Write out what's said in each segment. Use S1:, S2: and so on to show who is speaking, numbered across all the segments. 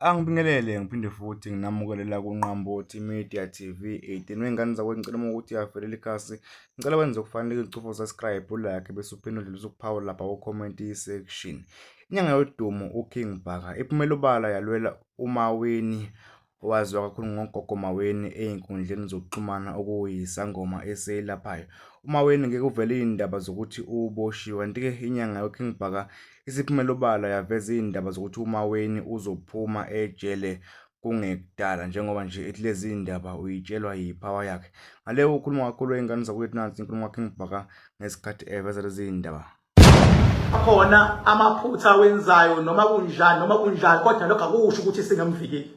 S1: Angibingelele ngiphinde futhi nginamukele la kuNqambothi Media TV 18. Wey'ngane zakwethu ngicela uma ukuthi uyavelela ikhasi, ngicela wenze okufanele ucofa u-subscribe, u-like bese uphinde udlulise ukuphawula lapha ku-comment section. Inyanga yodumo uKing Bhaka iphumele obala yalwela uMaweni owaziwa kakhulu ngoGogo Maweni ey'nkundleni zokuxhumana okuyisangoma eseyilaphayo. UMaweni ngeke kuvele iy'ndaba zokuthi uboshiwe kanti-ke inyanga yoKing Bhaka Isiphumele obala yaveza izindaba zokuthi uMaweni uzophuma ejele kungekudala njengoba nje ethi lezi zindaba uyitshelwa yiphawa yakhe. Ngale ukhuluma kakhulu wey'ngane zakwethu nansi inkulumo kaKing Bhaka ngesikhathi eveza lezi zindaba.
S2: Khona amaphutha awenzayo noma kunjani noma kunjani kodwa lokho akusho ukuthi singamvikeli.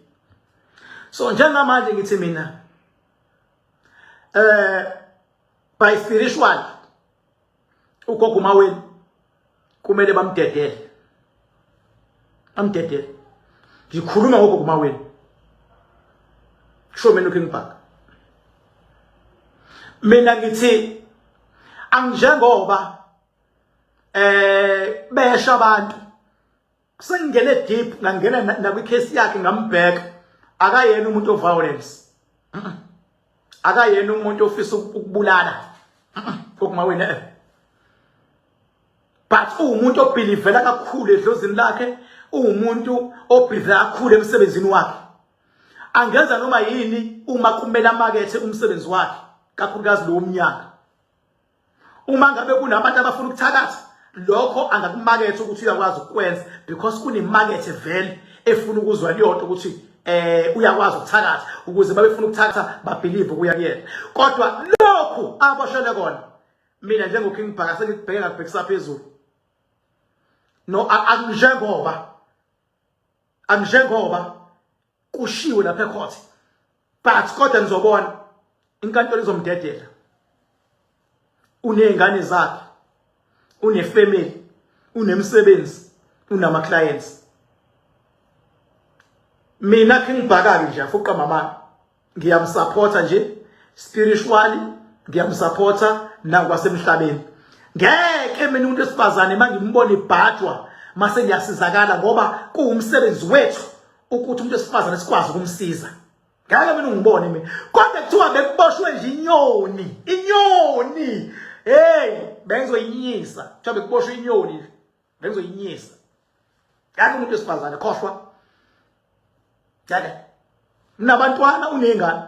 S2: So njengamanje ngithi mina by spiritual ugogo uMaweni kumele bamdedele, bamdedele. Ngikhuluma ngogogo uMaweni, kusho mina uKing Bhaka. Mina ngithi anginjengoba besha abantu sengingene deep ngangena nakwi-case yakhe ngambheka, akayena umuntu o-violence, akayena umuntu ofisa ukubulala kokuMaweni, but uwumuntu obhilivela kakhulu edlozini lakhe, uwumuntu obhilivela kakhulu emsebenzini wakhe. Angenza noma yini uma kumele amakethe umsebenzi wakhe, kakhulukazi lowo mnyaka. Uma ngabe kunabantu abafuna ukuthakatha, lokho angakumaketha ukuthi uyakwazi ukukwenza because kunemakethe vele efuna ukuzwa leyonto ukuthi uyakwazi ukuthakatha, ukuze babefuna ukuthakatha babelieve ukuya kuyena. Kodwa lokhu aboshele kona, mina njengoKing Bhaka sengikubheke ngakubhekisa phezulu. No, anjengoba kushiwe lapha ecourt, but kodwa ngizobona inkantolo izomdedela. Uney'ngane zakhe, unefamily, unemsebenzi, unama clients. Mina King Bhaka nje afuqa mama, ngiyamsupporta nje spiritually, ngiyamsupporta nakwasemhlabeni. Ngeke mina umuntu wesifazane mangimbona ibhajwa mase ngiyasizakala, ngoba kuwumsebenzi wethu ukuthi umuntu wesifazane sikwazi ukumsiza. Ngeke mina ungibone mina, kodwa kuthiwa bekuboshwe nje inyoni, inyoni, hey, bengizoyinyisa. Kuthiwa bekuboshwe inyoni, bengizoyinyisa. Ngeke umuntu wesifazane, khohlwa. Ngeke. Unabantwana, uney'ngane,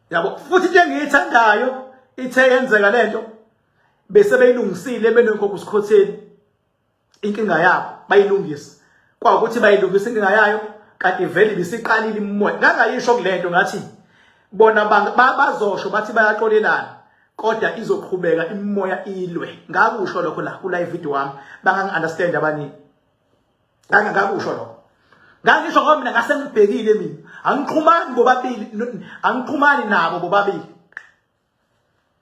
S2: yabo. Futhi into engiyithandayo ithe yenzeka lento bese beyilungisile benogogo uSikhotheni inkinga yabo bayilungisa, kwawukuthi bayilungisa inkinga yayo kanti vele ibisiqalile imimoya. Ngangayisho kulento ngathi bona bazosho bathi bayaxolelana, kodwa izoqhubeka imimoya ilwe. Ngakusho lokho la ku live video wami, bangangi-understand abaningi. Ngakusho lokho, ngangisho ngoba mina ngase ngibhekile, mina angixhumani bobabili, angixhumani nabo bobabili,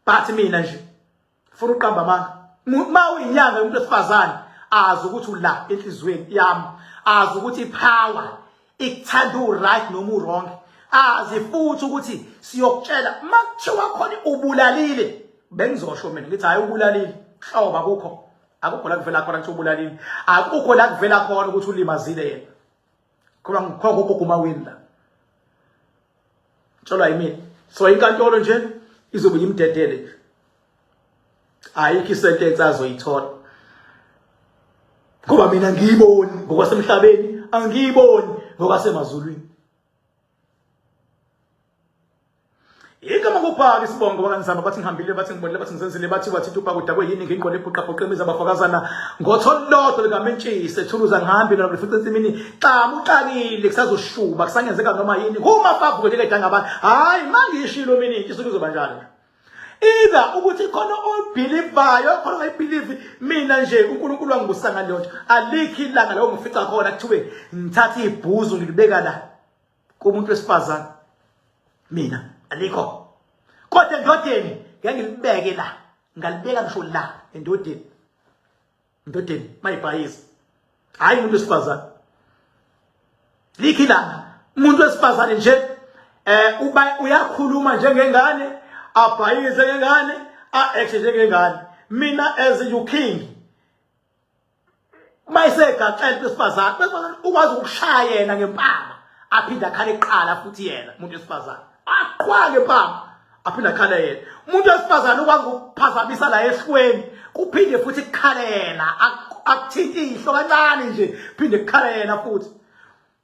S2: but mina nje funa uqamba amanga. Uma uyinyanga umuntu wesifazane azi ukuthi ula enhliziyweni yami, azi ukuthi ipower ikuthanda u-right noma u-wrong, azi futhi ukuthi siyokutshela makuthiwa khona ubulalile. Bengizosho mina ngithi hayi ubulalile, hlobo akukho, akukho la kuvela khona ukuthi ubulalile, akukho la kuvela khona ukuthi ulimazile yena. Khona ngikhona gogo uMaweni la tshelwa yimina. So inkantolo nje izobe imdedele nje, ayikho isentence azoyithola, ngoba mina ngiyiboni ngokwasemhlabeni, angiyiboni ngokwasemazulwini. Igama kuphaka isibongo bakanzama, bathi ngihambile, bathi ngibonile, bathi ngizenzile, bathi wathi uPhaka udakwe yini, ngingqole ibhuqabhuqa imizi abafakazana ngotholodwa likamentshisi ethuluza, ngihambi nalo ngifica ensimini xamu uxakile, kusazoshuba kusangenzeka noma yini kumafavuke njengedangabantu. Hhayi, mangiyishilo mina into isuke izoba njalo, either ukuthi khona obhilivayo khona ongayibhilivi. Mina nje uNkulunkulu wangibusa ngaleyo nto, alikho ilanga la ngifica khona kuthiwe ngithatha ibhuzu ngilibeka la kumuntu wesifazane, mina alikho. Kodwa endodeni ngeke ngilibeke la, ngalibeka ngisho la endodeni, endodeni mayibhayiza, hayi umuntu wesifazane. Likho ilanga umuntu wesifazane nje uba uyakhuluma njengengane, abhayize ngengane, a-act njengengane. Mina as you king Uma esegaxela umuntu wesifazane, wesifazane ukwazi ukushaya yena ngempama aphinde akhale kuqala futhi yena umuntu wesifazane. Aqhwa ngempama aphinde akhale yena. Umuntu wesifazane ukwazi ukuphazamisa la ehlweni kuphinde futhi kukhale yena akuthinta ihlo kancane nje phinde kukhale yena futhi.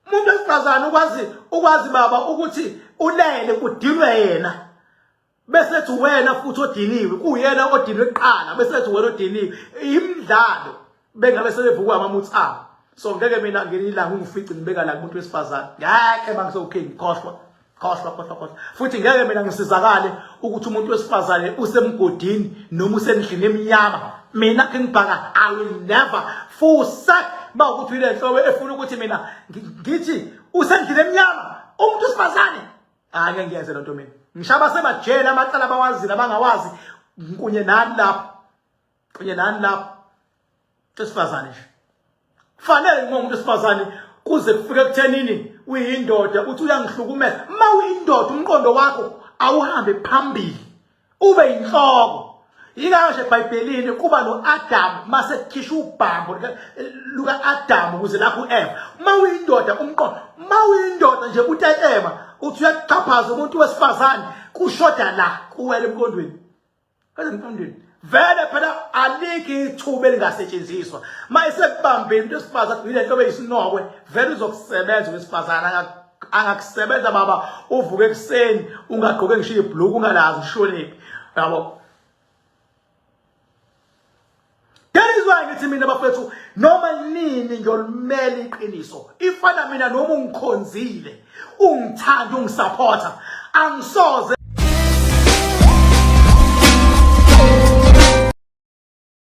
S2: Umuntu wesifazane ukwazi ukwazi baba ukuthi ulele kudinwe yena. Bese ethi wena futhi odiniwe kuyena odinwe kuqala bese ethi wena odiniwe imidlalo bengabe sebevukwa amamuthi abo so ngeke mina ngelinye ilanga ungifice ngibeka la kumuntu wesifazane ngeke mangisewuking khohlwa khohlwa khohlwa khohlwa futhi ngeke mina ngisizakale ukuthi umuntu wesifazane usemgodini noma usendlini emnyama mina King Bhaka I will never forsake mawukuthi ile nhlobo efuna ukuthi mina ngithi usendlini emnyama umuntu wesifazane Hayi ngeke ngiyenze lento mina. Ngisho abasemajele amacala abawazile abangawazi kunye nani lapho. Kunye nani lapho. Esifazane nje. Kufanele uma umuntu wesifazane kuze kufike ekuthenini uyindoda uthi uyangihlukumeza. Uma uyindoda umqondo wakho awuhambe phambili. Ube yinhloko. Yingakho nje eBhayibhelini kuba no-Adamu mase kukhishwa ubhambo luka-Adamu ukuze lakho u-Eva. Uma uyindoda umqondo, uma uyindoda nje utetema uthi uyakuxhaphaza umuntu wesifazane kushoda la kuwela emqondweni. Emqondweni. Vele phela alikho ithuba elingasetshenziswa. Uma esekubambile umuntu wesifazane yile nto eyisinokwe, vele uzokusebenza wesifazane angakusebenza baba uvuke ekuseni ungagqoke ngisho ibhluku ungalazi ushonephi yabo That is why ngithi mina bafethu noma nini ngiyolimela iqiniso ifana mina noma ungikhonzile ungithanda ungisupporta angisoze.